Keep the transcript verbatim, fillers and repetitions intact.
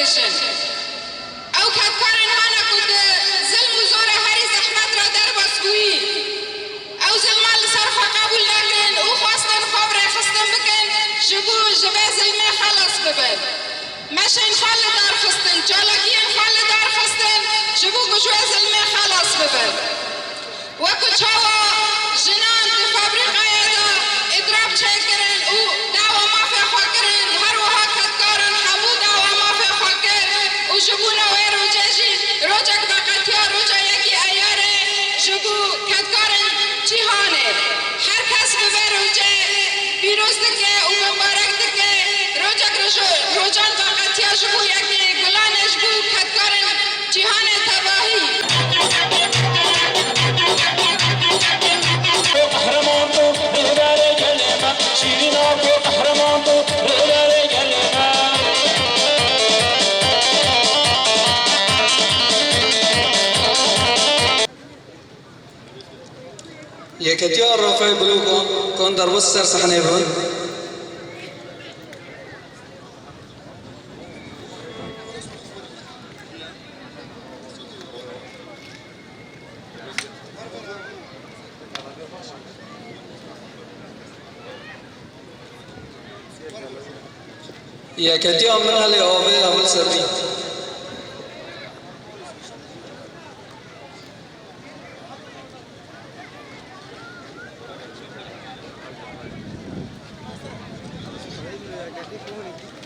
Ew kedkarên hane ku di zilm û zora herî zehmet re derbas bûyî, ew zilma li ser xwe qebûl nekirin û xwestin xwe bi rêxistin bikin, ji bo ji vê zilmê xelas bibin. Meşên xwe li dar xistin, çalakiyên xwe li dar xistin, ji bo ku ji wê zilmê xelas bibin. Wekî çawa jinan di fabrîkayê de îdirab çêkirin û dawa mafê xwe kirin, her wiha kedkarin hemû dawa mafê xwe kir û ji bona wê rojê jî rojek veqetiya roja yekî Eyarê ji bo kedkarên cîhanê. Her kes bi vê rojê pîroz dike û mimbarek dike. Rojek rojo-, rojan veqetiya ji bo yekî gulanê ji bo kedkarên cîhanê tevahî. Qehreman tu, rêberê gelê me, şîrîna tu, qehreman tu, rêberê gelê me. Yeketiya Rafayê Blokan, kan derbas ser sehneyê bin. Yeketiya min helê avê hewl serî.